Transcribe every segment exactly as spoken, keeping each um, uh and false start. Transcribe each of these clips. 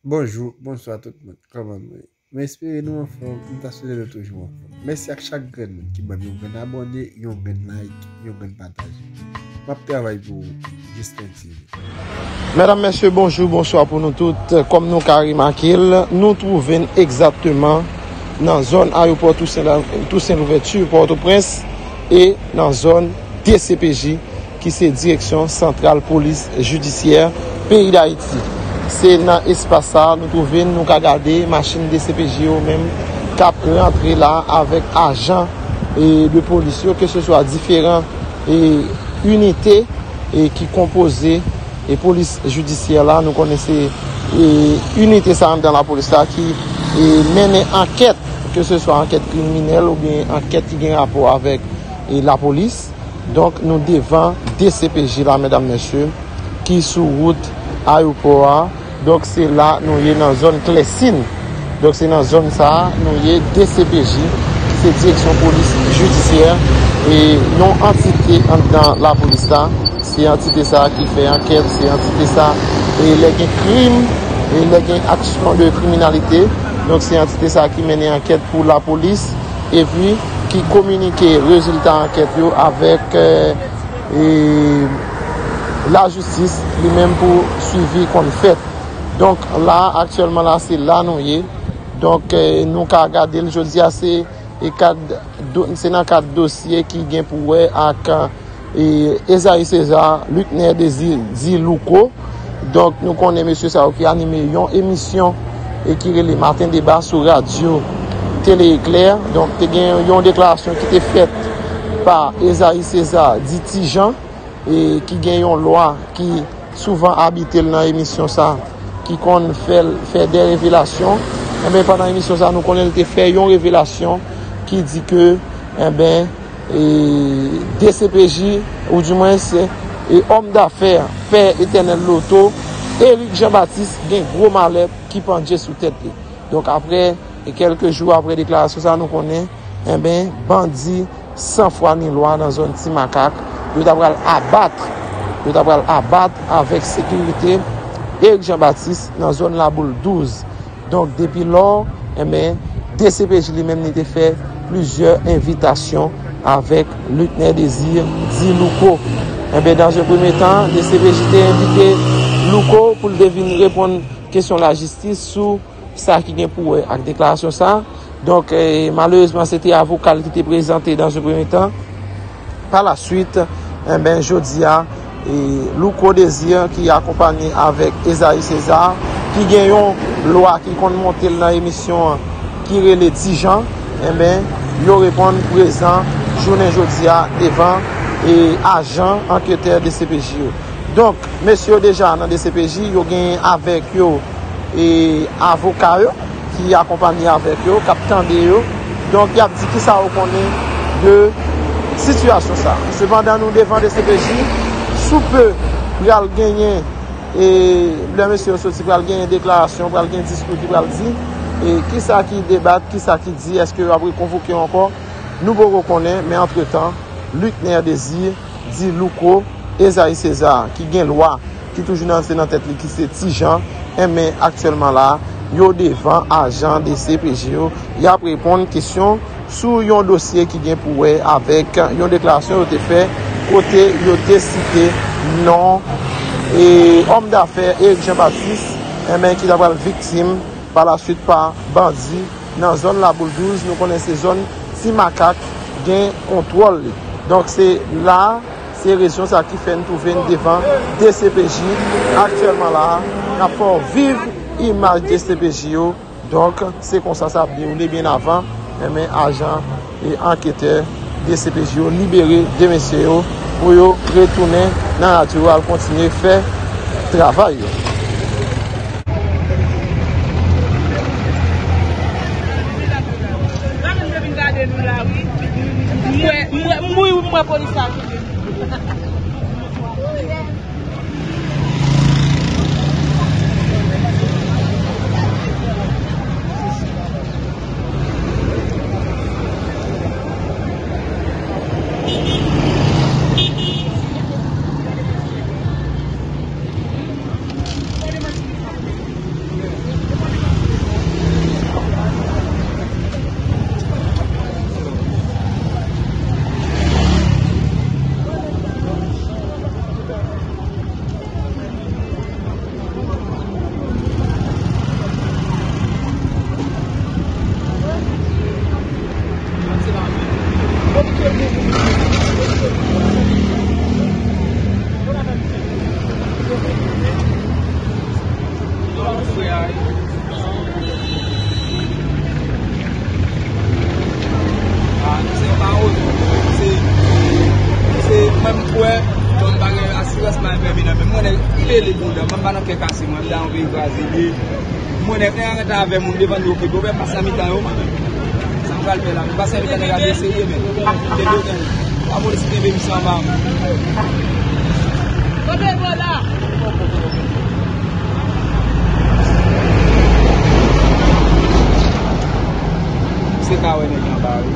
Bonjou, bonswa tout moun. Kòman nou ye? M espere nou anfòm, m ta swete nou toujou anfòm. Mèsi ak chak grenn moun ki ban m yon grenn abòne, yon grenn like, yon grenn pataje. M ap travay pou ou, Justin T V. Medam, mesye, bonjou, bonswa pou nou tout. Kòm nou ka remake l, nou twouve n egzakteman nan zòn ayewopò Tousen, Tousen Louvèti, Pòtoprens, e nan zòn D C P J, ki se Direksyon Santral Polis Jidisyè peyi Dayiti. Se nan espas sa a nou twouve n, nou ka gade machin D C P J yo menm k ap rantre la avèk ajan, e, de polis yo, keseswa diferan, e, inite, e, ki konpoze, e, polis jidisyè la. Nou konnen se, e, inite sa anndan lapolis la ki, e, mennen ankèt, keseswa ankèt kriminèl oubyen ankèt ki gen rapò avèk, e, lapolis. Donk, nou devan D C P J la, medam, mesye, ki sou wout ayewopò a. Donk, se la nou ye nan zòn Klèsin. Donk, se nan zòn sa a nou ye, D C P J, ki se Direksyon Polis Jidisyè, e yon antite anndan lapolis la. Se antite sa a ki fè ankèt, se antite sa a, e lè gen krim, e lè gen aksyon de kriminalite. Donk, se antite sa a ki mennen ankèt pou lapolis, epi ki kominike rezilta ankèt yo avèk, e, e, lajistis li menm pou swivi konn fèt. Donk, la, aktyèlman la, se la nou ye. Donk, e, nou ka gade l jodi a, se, e, kad do-, se nan kad dosye ki gen pou wè ak, e, Esaïe César, Luckner Désir, di Louko. Donk, nou konnen mesye sa yo ki anime yon emisyon e ki rele Maten Deba sou radyo Tele Eklè. Donk, te gen yon deklarasyon ki te fèt pa Esaïe César, di Ti Jan, e ki gen yon lwa ki souvan abite l nan emisyon sa, ki konn fè l fè de revelasyon. Enben, pandan emisyon sa, nou konnen l te fè yon revelasyon ki di ke, enben, e, D C P J, oudimwens, e, òm dafè, pè Etènèl Loto, Eric Jean Baptiste, gen gwo malèt ki pandje sou tèt li. Donk, apre, e kèlke jou apre deklarasyon sa, nou konnen, enben, bandi san fwa ni lwa nan zòn Ti Makak, yo ta pral abat, yo ta pral abat avèk sekirite Eric Jean Baptiste nan zòn Laboul douz. Donk, depi lò, enben, D C P J li menm li te fè plizyè envitasyon avèk Luckner Désir, di Louko. Enben, dans un premier temps, D C P J te envite Louko pou l te vin reponn kesyon lajistis sou sa ki gen pou wè ak deklarasyon sa. Donk, e, malerezman, se te avoka l ki te prezante dans un premier temps. Pa la suite, enben, jodi a, e, Louko Désir ki akonpanye avèk Esaïe César, ki gen yon lwa ki konn monte l nan emisyon an, ki rele Ti Jan, enben, yo reponn prezan jounen jodi a devan, e, ajan anketè D C P J yo. Donk, mesye yo deja nan D C P J, yo genyen avèk yo, e, avoka yo ki akonpanye avèk yo, k ap tande yo. Donk, y ap di kisa yo konnen de sitiyasyon sa. Sepandan, nou devan D C P J, sou pe pral genyen, e, lè mesye yo soti, pral genyen deklarasyon, pral gen diskou ki pral di, e, kisa ki debat, kisa ki di, èske yo ap rekonvoke yo ankò, nou poko konnen, men antretan, Luckner Désir di Louko, Esaïe César, ki gen lwa, ki toujou nan, se nan tèt li, ki se Ti Jan, enben, aktyèlman la, yo devan ajan D C P J yo, y ap reponn kesyon sou yon dosye ki gen pou wè avèk yon deklarasyon yo te fè, kote yo te site non, e, òm dafè Eric Jean Baptiste, enben, ki ta pral viktim pa la suite pa bandi nan zòn Laboul douz, nou konnen se zòn Ti Makak gen kontwòl li. Donk, se la, se rezon sa ki fè n twouve n devan D C P J aktyèlman la a. N ap fè w viv imaj D C P J yo. Donk, se konsa sa ap dewoule byen avan, enben, ajan e anketè D C P J yo libere de mesye yo pou yo retounen nan radyo al kontinye fè travay yo. Mwen, mwen, mwen, mwen, polis la. Frè a, wi. Ah, se pa wont. Se, se, mwen, m kwè, bon, m pa gen asirans m al fè vin nan men mwen, nèg ki lele bondan, mwen pa nan kè kase, mwen, m ta yon peyi kraze, li. Mwen, nèg, nèg rete avè moun devan nou, oke, pwoblèm pa sa mitan yo, mwen menm. Sa m pral fè la, m pa sèvi tan nèg ap eseye, men. Kenbe, kenbe. Lapolis kenbe misye anba. Kanpe bò la. Se ka wè nèg anba, wi.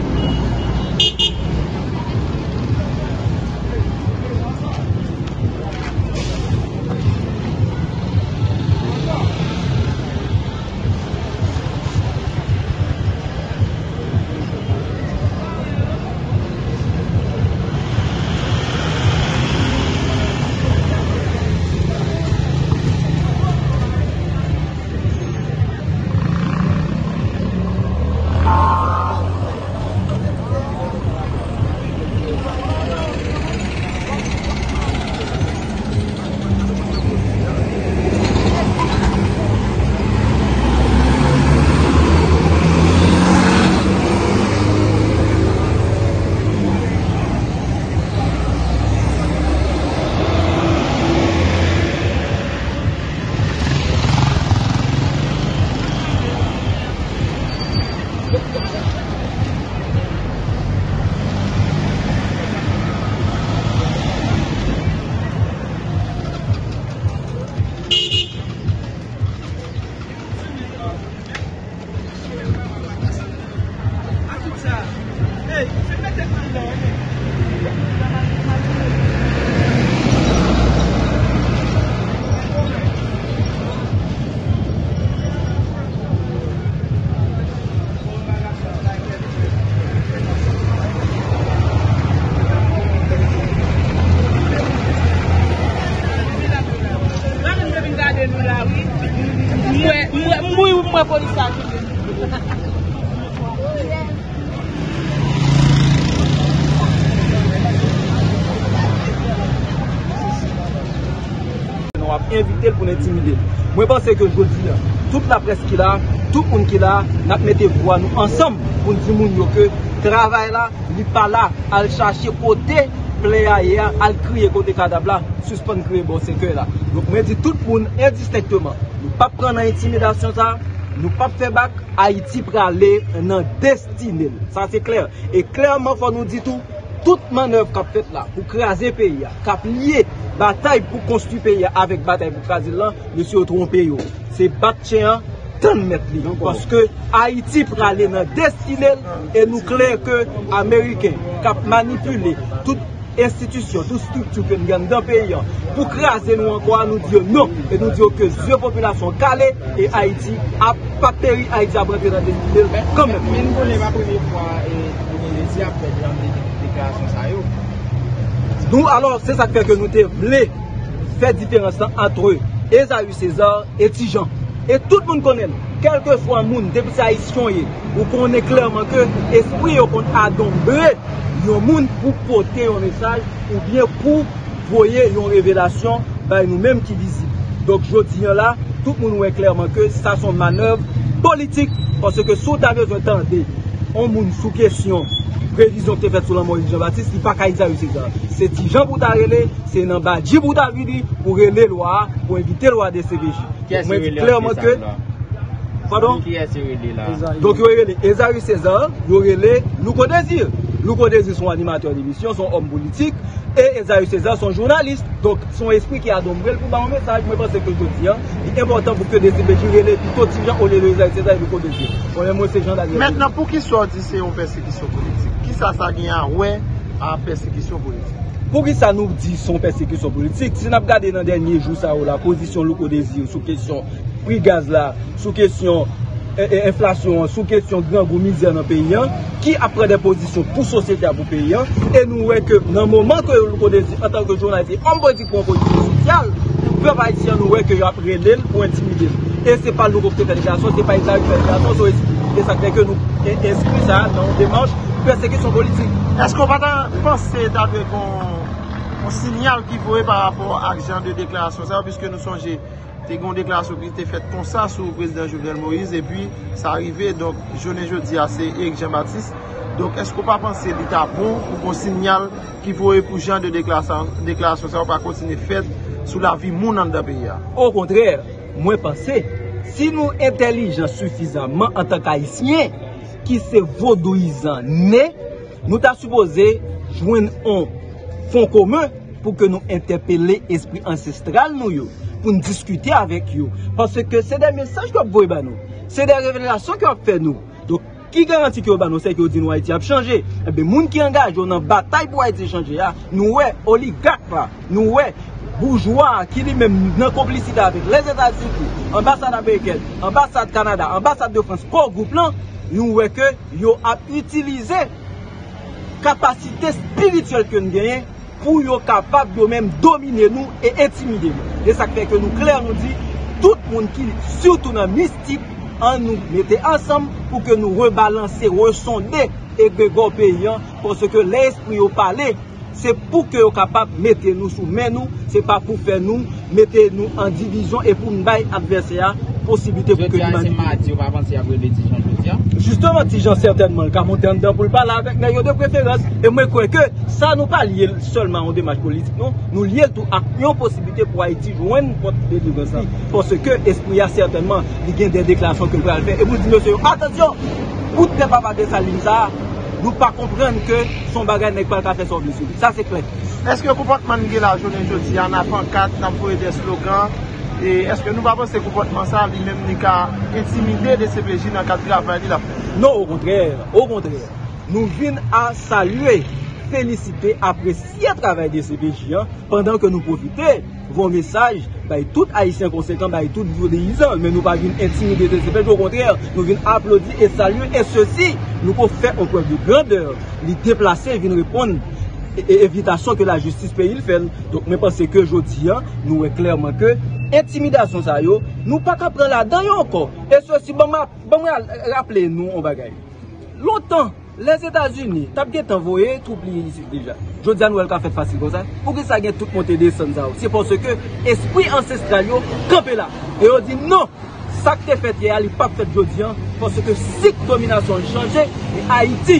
M wè, m wè, m wè, m wè polis la kite. Nou ap envite l pou n entimide l. Mwen panse ke jodi a, tout laprès ki la, tout moun ki la, n ap mete vwa nou ansanm pou n di moun yo ke travay la, li pa la. Al chache kote plè a ye a, al kriye kote kadav la, sispann kriye bò sèkèy la. Donk, mwen di tout moun endistenkteman, nou p ap pran nan entimidasyon sa, nou p ap fè bak, Ayiti prale nan destine l. Sa se klè. E klèman, fò nou di tou, tout mannèv k ap fèt la pou kraze peyi a, k ap lye batay pou konstwi peyi a avèk batay pou kraze l lan, mesye yo twonpe yo. Se bat chen an, tann mèt li. Paske Ayiti prale nan destine l, e nou klè ke Ameriken k ap manipile tout enstitisyon, tout estrikti ke n gen anndan peyi an, pou kraze nou ankò a, nou di yo non. E nou di yo ke zye popilasyon kale, e Ayiti ap, p ap peri, Ayiti ap rantre nan destine l kanmenm. Men, men nou konnen pa premye fwa, e, Jovenel Moïse ap fè jan de deklarasyon sa yo. Nou, alò, se sa k fè ke nou te vle fè diferans lan antre Esaü César e Ti Jan. E tout moun konnen l, kèlkeswa moun, depi se ayisyen w ye, ou konnen klèman ke espri yo konn adanbre yon moun pou pote yon mesaj oubyen pou voye yon revelasyon bay nou menm ki vizib. Donk, jodi a la, tout moun wè klèman ke sa se yon mannèv politik, paske si w ta bezwen tande yon moun sou kesyon previzyon ki te fèt sou lanmò Jean Baptiste, li pa ka Esaü César. Se Ti Jan pou w ta rele, se nan Badji pou w ta vini, pou rele lwa a, pou envite lwa D C P J. Kiyès yo rele klèman ke, padon? Kiyès yo rele la? Donk, yo rele Esaü César, yo rele Louko Désir. Louko Désir se yon animatè de emisyon, se yon òm politik, e Esaü César se yon jounalis. Donk, se yon espri ki adanbre l pou ba yon mesaj. Mwen panse ke jodi a, li enpòtan pou ke D C P J rele pito Ti Jan olye de Esaü César e Louko Désir. Mwen menm, mwen se Jean Daniel. Mentnan, poukisa w di se yon pèsekisyon politik? Kisa sa gen a wè a pèsekisyon politik? Poukisa nou di se yon pèsekisyon politik? Si n ap gade nan dènye jou sa yo la, pozisyon Louko Désir sou kesyon pri gaz la, sou kesyon, e, e, enflasyon an, sou kesyon grangou, mizè nan peyi an, ki ap pran de pozisyon pou sosyete a, pou peyi an, e nou wè ke nan moman ke Louko Désir, antanke jounalis e òm politik pou yon pozisyon sosyal, pèp ayisyen an, nou wè ke y ap rele l pou entimide l. E se pa Louko ki te fè deklarasyon, se pa Esaü ki fè deklarasyon, se yon espri. E sa k fè ke nou en-, enskri sa nan yon demach pèsekisyon politik. Èske w pa ta panse ta dwe gen yon, yon siyal ki voye pa rapò ak jan de deklarasyon sa yo, piske nou sonje Te gen yon deklarasyon ki te fèt konsa sou prezidan Jovenel Moïse, epi sa rive. Donk, jounen jodi a, se Eric Jean Baptiste. Donk, èske w pa panse li ta bon pou gon sinyal ki voye pou jan de deklarasyon, deklarasyon sa yo pa kontinye fèt sou lavi moun anndan peyi a? Okontrè, mwen panse, si nou entèlijan sifizamman antank Ayisyen, ki se vodouyizan ne, nou ta sipoze jwenn on fon komen pou ke nou entèpele espri ansestral nou yo, pou n diskite avèk yo. Paske se de mesaj ke yo ap voye ba nou. Se de revelasyon ke yo ap fè nou. Donk, ki garanti ke yo ba nou, se ke yo di nou Ayiti ap chanje. Enben, moun ki angaje yo nan batay pou Ayiti chanje a, nou wè oligak la, nou wè boujwa a ki li menm nan konplisite avèk Lèzetazini, anbasad amerikèn, anbasad Kanada, anbasad de Frans, Core Group lan, nou wè ke yo ap itilize kapasite espirityèl ke n genyen pou yo kapab yo menm domine nou e entimide nou. E sa k fè ke nou klè, nou di, tout moun ki sitou nan mistik, ann nou mete ansanm pou ke nou rebalanse, resonde egregò peyi an, paske lè espri yo pale, se pou ke yo kapab mete nou sou men nou, se pa pou fè nou mete nou an divizyon e pou n bay advèsè a posiblite pou ke li manipile. Jodi a se madi, ou pa panse y ap rele Ti Jan jodi a? Jisteman, Ti Jan sètènman, l ka monte anndan pou l pale avèk nèg yo de preferans. E mwen kwè ke sa nou pa lye l sèlman a yon demach politik, non. Nou lye l tou ak yon posiblite pou Ayiti jwenn pòt delivrans li. Paske espri a sètènman, li gen de deklarasyon ke l pral fè. E pou l di mesye yo, atansyon! Bout tè papa Desalin sa a, nou pa konprann ke se yon bagay nèg pral ka fè sa w vle sou li. Sa se klè. Èske konpòtman n gen la jounen jodi a, n ap pankat, n ap voye de slogan, e èske nou pa panse konpòtman sa a, li menm, li ka entimide D C P J nan kad travay li l ap fè? Non, okontrè, okontrè. Nou vin a salye, felisite, apresye travay D C P J an, pandan ke nou pwofite voye yon mesaj bay tout Ayisyen konsekan, bay tout vodouyizan, men nou pa vin entimide D C P J, okontrè, nou vin aplodi e salye, e sesi, nou ko fè on prèv de grandè, li deplase, vin reponn e, e, envitasyon ke lajistis peyi l fè l. Donk, mwen panse ke jodi a, nou wè klèman ke entimidasyon sa yo, nou pa ka pran ladan yo ankò. E sesi, ban mwen, ban mwen al, raple nou yon bagay. Lontan, Lèzetazini t ap gentan voye twoup li isit deja. Jodi a, nou wè l ka fèt fasil konsa. Poukisa gen tout monte desann sa yo? Se paske espri ansestral yo kanpe la. E yo di non! Sa k te fèt yè a, li p ap fèt jodi a, paske sik dominasyon an chanje, e Ayiti,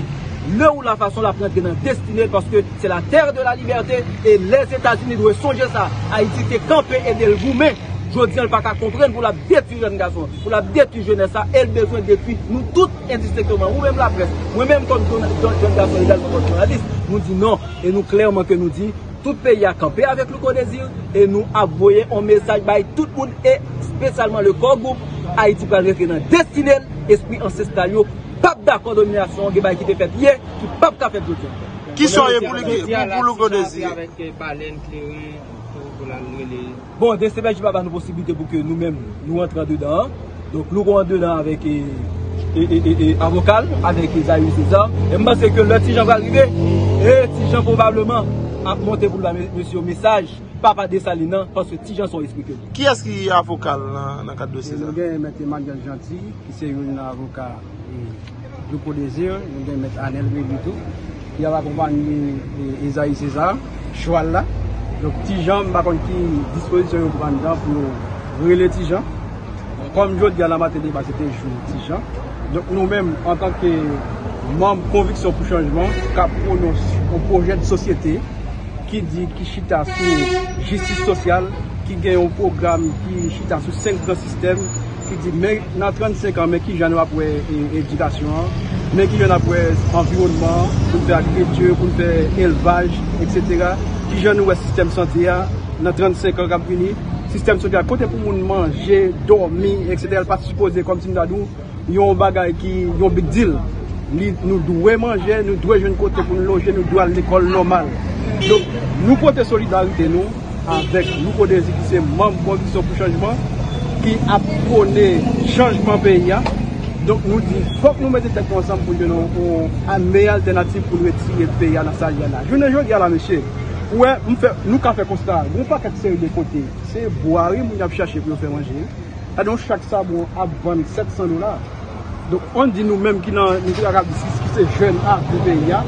lè ou la fason l ap rantre nan destine l, paske c'est la terre de la liberté, e Lèzetazini dwè sonje sa. Ayiti te kanpe ede l goumen. Jodi a, l pa ka konprann pou l ap detwi jèn gason, pou l ap detwi jenès la, e l bezwen detwi nou tout endistenkteman. Ou menm laprès, mwen menm kòm jounan-, jèn, jèn gason, egalman kòm jounalis, nou di non, e nou klèman ke nou di, tout peyi a kanpe avèk Louko Désir, e nou ap voye on mesaj bay tout moun, e espesyalman le Core Group. Ayiti pral rantre nan destine l, espri ansestral yo p ap dakò dominasyon, gen bagay ki te fèt yè, ki p ap ka fèt jodi a. Ki sòrye pou li, pou, pou Louko Désir? Avèk, eh, balèn, kleren, pou, pou l al rele. Bon, D C P J pa ba nou posiblite pou ke nou menm, nou rantre andedan an. Donk, Louko andedan avèk, e, e, e, e, e, avoka l, avèk, e, Zayus César. E m panse ke lè Ti Jan va rive, e Ti Jan pwobableman ap monte pou l ba me-, mesye yo mesaj papa Desalin nan, paske Ti Jan se yon espri ke li. Kiyès ki avoka l nan, nan kad dosye sa? Nou gen Mèt Emmanuel Jeanty, ki se youn nan avoka, e, Louko Désir, nou gen Mèt Anel Rémy tou, ki ap akonpaye, e, Esaïe César, chwal la. Donk, Ti Jan, m pa konn ki dispozisyon yo pran anndan pou yo rele Ti Jan. Kòm jodi a nan maten deba, se te jou Ti Jan. Donk, nou menm, antanke manm Konviksyon pou Chanjman, k ap pwononse yon pwojè de sosyete, ki di, ki chita sou jistis sosyal, ki gen yon pwogram ki chita sou senk gran sistèm, ki di, men nan trannsenk an, men kijan nou ap wè, e, edikasyon an, men kijan n ap wè anviwònman an, pou n fè agrikilti, pou n fè elvaj, etsetera. Kijan nou wè sistèm sante a nan trannsenk an k ap vini, sistèm sosyal, kote pou moun manje, dòmi, etsetera. L pa sipoze, kòmsi m ta di w, yon bagay ki yon big deal. Li, nou dwe manje, nou dwe jwenn kote pou nou loje, nou dwe al lekòl nòmal. Donk, nou pote solidarite nou avèk Louko Désir ki se manm Konviksyon pou Chanjman, ki ap pwone chanjman peyi a. Donk, nou di, fòk nou mete tèt nou ansanm pou nou jwenn yon, yon meyè altènativ pou nou retire peyi a nan sa l ye a la. Jounen jodi a la, mesye, ou wè, m fè, nou ka fè konsta, gen yon pakèt seri de kote, se bwa wi moun y ap chache pou yo fè manje. Gade yon chak sabon ap vann sèt san dola. Donk, ann di nou menm ki nan, nou te ka di, ki se jèn a de peyi a,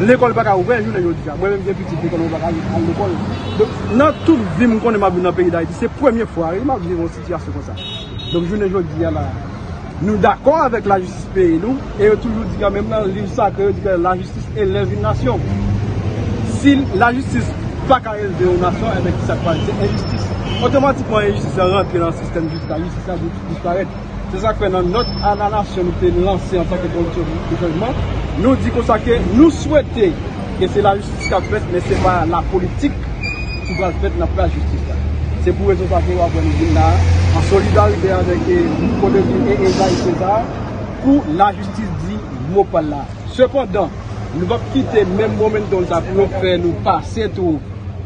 Lekòl pa ka ouvè jounen jodi a. Mwen menm gen pitit lekòl, mwen pa ka al lekòl. Donk, nan tout vi m konnen m ap viv nan peyi Dayiti, se premye fwa wi m ap viv yon sitiyasyon konsa. Donk, jounen jodi a la, nou dakò avèk lajistis peyi nou, e yo toujou di kanmenm nan liv sakre, yo di ke lajistis élève une nation. Si lajistis pa ka elve yon nasyon, ebyen, kisa k pral? Se enjistis. Otomatikman, enjistis la rantre nan sistèm jistis la, jistis la di-, disparèt. Se sa k fè nan nòt a la nasyon nou te lanse antanke Kondisyon de chanjman, nou di konsa ke nou swete ke se lajistis k ap fèt, men se pa lapolitik ki pral fèt nan plas jistis la. Se pou rezon sa ke w ap wè nou vin la, an solidarite avèk, eh, Louko Désir e Esaü César, pou lajistis di mo pa l la. Sepandan, nou p ap kite menm momentum sa pou yo fè nou pase tou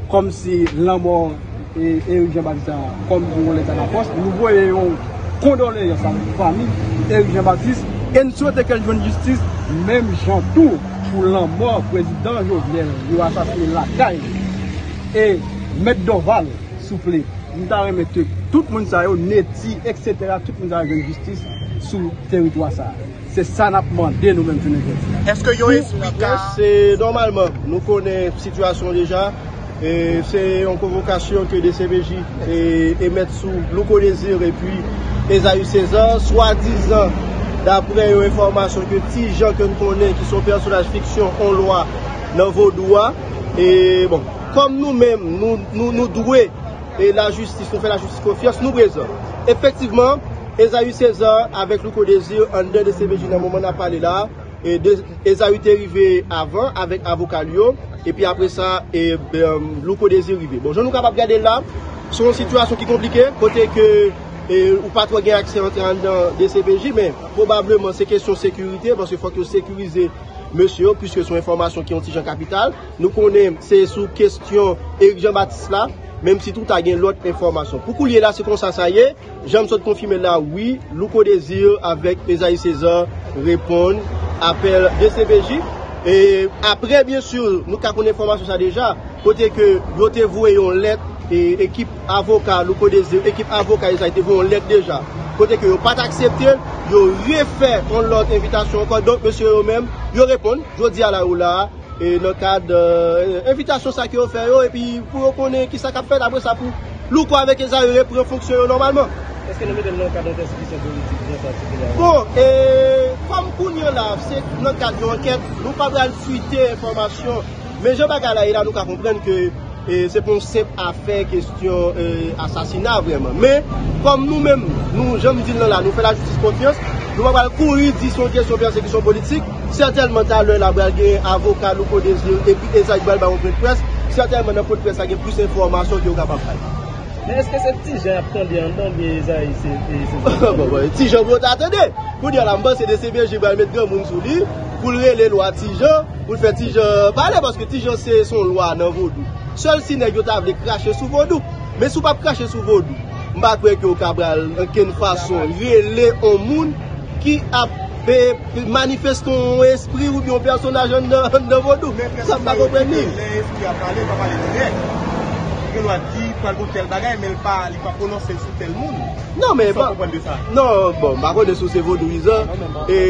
kòmsi lanmò e Eric Jean Baptiste a kòm yon lèt a la pòs. Nou voye yon kondoleyans avèk fanmi Eric Jean Baptiste e n swete ke l jwenn jistis, menm jan tou pou lanmò prezidan Jovenel yo asasinen lakay li. E Mèt Dorval, souple, m ta renmen ke tout moun sa yo, Netty, et cetera, tout moun sa yo jwenn jistis sou teritwa sa a. Se sa n ap mande nou menm jounen jodi a. Èske yon espri ka... Se nòmalman, nou konnen sitiyasyon deja. E se yon konvokasyon ke D C P J e, emèt sou Louko Désir epi Esaü César, swadizan, daprè yon enfòmasyon ke Ti Jan ke n konnen, ki se yon pèsonaj fiksyon, yon lwa nan vodou a. E bon, kòm nou menm, nou, nou, nou dwe e lajistis, nou fè lajistis konfyans, nou prezan. Efektivman, Esaü César avèk Louko Désir anndan D C P J nan moman n ap pale la, e de, Esaü te rive avan avèk avoka l yo, epi apre sa, e, em, Louko Désir rive. Bon, jan nou kapab gade l la, se yon sitiyasyon ki konplike, kote ke, e, ou pa twò gen aksè antre anndan D C P J, men pwobableman se kesyon sekirite, paske fòk yo sekirize mesye yo, piske se yon enfòmasyon ki yon ti jan kapital. Nou konnen se sou kesyon Eric Jean Baptiste la, menm si tou ta gen lòt enfòmasyon. Pou koulye la, se konsa sa ye. Jan m sot konfime la, wi, Louko Désir avèk Esaü César reponn apèl D C P J. E apre, byen si, nou ka konn enfòmasyon sa deja, kote ke yo te voye yon lèt, e ekip avoka Louko Désir, ekip avoka Esaü te voye yon lèt deja, kote ke yo pa t aksepte l, yo refè yon lòt envitasyon ankò. Donk, mesye yo menm, yo reponn. Jodi a la, yo la, e nan kad, e, envitasyon sa ke yo fè yo, epi pou yo konnen kisa k ap fèt, apre sa pou Louko avèk Esaü reprann fonksyon yo nòmalman. Èske nou mete l nan kad yon pèsekisyon politik, jan sa site la? Bon, e, kòm kounye a la, se nan kad yon ankèt, nou pa pral fite enfòmasyon. Men jan bagay la ye la, nou ka konprann ke, e, se pa yon senp afè kesyon, e, asasina vrèman. Men, kòm nou menm, nou, jan m di l lan la, nou fè lajistis konfyans, nou pa pral kouri di se yon kesyon pèsekisyon politik. Sètènman, talè la, pral gen avoka Louko Désir epi Esaü ki pral bay yon pwen de près. Sètènman, nan pwen de près la, gen plis enfòmasyon ke yo kapab bay. Men èske se Ti Jan y ap tande anndan oubyen Esaü se, e, se... Bon, bon, Ti Jan pou yo ta tande. Kounye a la, m panse D C P J pral met granmoun sou li, pou l rele lwa Ti Jan, pou l fè Ti Jan pale, paske Ti Jan se, se yon lwa nan vodou. Sèl si nèg yo ta vle krache sou vodou. Men si w p ap krache sou vodou, m pa kwè ke w ka pral ankenn fason rele yon moun ki ap, e, manifeste yon espri oubyen yon pèsonaj anndan, anndan vodou. Sa m pa konprann li. Lè espri a pale, l pa pale dirèk. Gen dwa di pral gon tèl bagay, men l pa, li pa pwononse l sou tèl moun. Non, men... Sa w konprann de sa? Non, bon, m pa konnen si w se vodouyizan. E,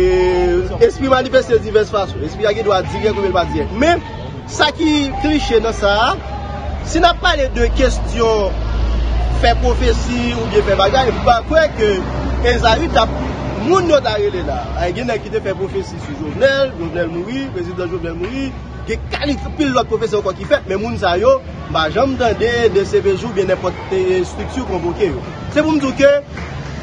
espri manifeste divès fason. Espri a gen dwa dirèk oubyen l pa dirèk. Men, sa ki klise nan sa a, si n ap pale de kesyon fè pwofesi oubyen fè bagay, m pa kwè ke Esaü t ap, moun yo ta rele la. Ay, gen nèg ki te fè pwofesi sou Jovenel, Jovenel mouri, prezidan Jovenel mouri, gen kalite pil lòt pwofesi ankò ki fèt, men moun sa yo, m pa janm tande D C P J oubyen nenpòt, e, estrikti konvoke yo. Se pou m di w ke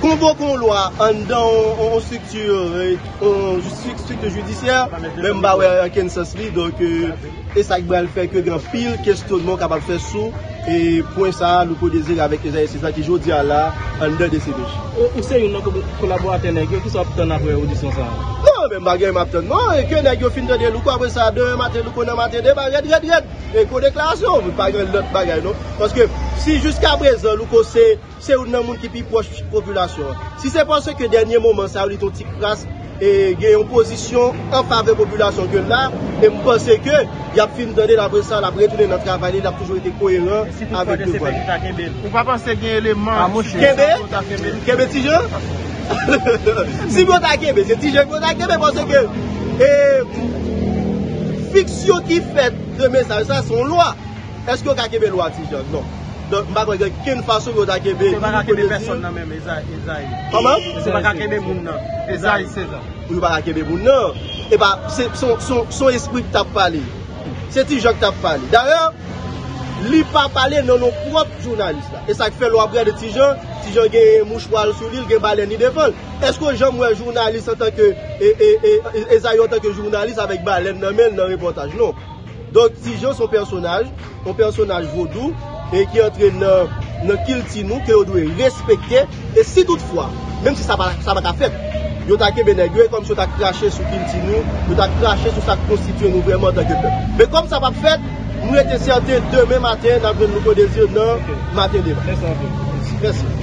konvoke yon lwa anndan yon, yon, yon estrikti, e, yon estrikti jidisyè, men m pa wè ankenn sans li, donk, e, e sa k pral fè ke gen anpil kesyonnman w kapab fè sou, e, pwen sa a, Louko Désir avèk Esaü César ki jodi a la anndan D C P J. Ou, ou se youn nan ko-, kolaboratè nèg yo, kisa w ap tann apre odisyon sa a? Non, men m pa gen anyen m ap tann non, e ke nèg yo fin tande Louko, apre sa, demen maten, Louko nan maten, deba rèd, rèd, rèd. E gwo deklarasyon, pa gen lòt bagay non. Paske si jiskaprezan Louko se, se youn nan moun ki pi pwòch popilasyon an, si se paske dènye moman sa yo li t on ti kras, e gen yon pozisyon an favè popilasyon ke l la, e m panse ke y ap fin tande l, apre sa l ap retounen nan travay li, l ap toujou rete koyeran avèk devwa li. Ou pa panse gen eleman... Kenbe? Kenbe Ti Jan? Si yo ta kenbe, se Ti Jan ki yo ta kenbe, paske, e, Fiksyon ki fèt de mesaj sa, se yon lwa. Èske yo ka kenbe lwa Ti Jan? Non. Donk, m pa kwè gen kenn fason yo ta kenbe. Yo pa ka kenbe pèsonn nan menm, Ezayi. Kòman? Yo pa ka kenbe moun nan. Ezayi Sezan. Yo pa ka kenbe moun nan. E pa, se son, son, son espri ki t ap pale. Se Ti Jan ki t ap pale. Dayè, li pa pale nan non pwòp jounalis la. E sa k fè lè w ap gade Ti Jan, Ti Jan gen mouchwa l sou li, l gen balèn li devan l. Èske w janm wè jounalis antanke, e, e, e, e, Ezayi antanke jounalis avèk balèn nan men l nan repòtaj? Non. Donk, Ti Jan se yon pèsonaj, yon pèsonaj vodou, e ki antre nan, nan kilti nou, ke yo dwe respekte, e si toutfwa, menm si sa pa, sa pa ka fèt, yo ta kenbe nèg yo, e kòmsi yo ta krache sou kilti nou, yo ta krache sou sa k konstitye nou vrèman antanke pèp. Men kòm sa p ap fèt, m rete sèten, demen maten, n ap jwenn Louko Désir nan Maten Deba. Mèsi.